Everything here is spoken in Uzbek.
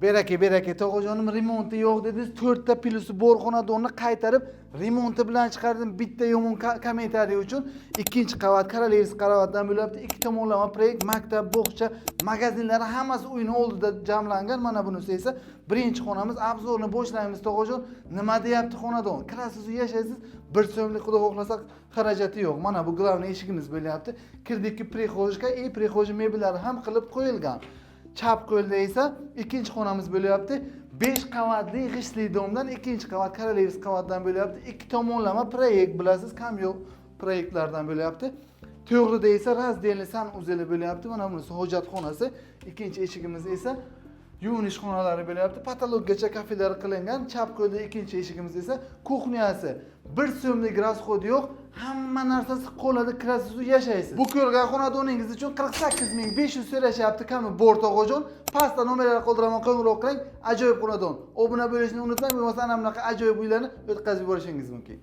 Beraka, beraka, tog'ajonim, remonti yo'q dedingiz. To'rtta plusi bor xonadonni qaytarib, remonti bilan chiqardim. Bitta yomon kommentariy uchun. Ikkinchi qavat, королевский qavatdan bo'lyapti. Ikki tomonlama proyekt, maktab, bog'cha, magazinlari hammasi uyni oldida jamlangan. Mana bunisi esa birinchi xonamiz. Обзор ni boshlaymiz, tog'ajon. Nima deyapti xonadon? Kirasiz, yashaysiz, 1 so'mlik, xudo xohlasa, xarajati yo'q. Mana bu главный eshigimiz bo'lyapti. Kirdikki, прихожка и прихожий mebellari ham qilib qo'yilgan. Chap qo'lda esa ikkinchi xonamiz bo'lyapti. Besh qavatli g'ishtli дом dan ikkinchi qavat, королевский qavatdan bo'lyapti. Ikki tomonlama proyekt, bilasiz, kam yo'q proyektlardan bo'lyapti. To'g'rida esa раздельный санузел i bo'lyapti. Mana bunisi hojatxonasi. Ikkinchi eshigimiz esa yuvinish xonalari bo'lyapti. Потолок gacha kafelari qilingan. Chap qo'lda ikkinchi eshigimiz esa кухня si. 1 so'mlik расход yo'q, hamma narsasi qo'lida, kirasiz, yashaysiz. Bu ko'rgan xonadoningiz uchun 48 500 so'rashyapti, kami bor, tog'ajon. Pastda nomerlar qoldiraman, qo'ng'iroq qiling. Ajoyib xonadon. Obuna bo'lishni unutmang, bo'lmasa ana bunaqa ajoyib uylarni o'tkazib yuborishingiz mumkin.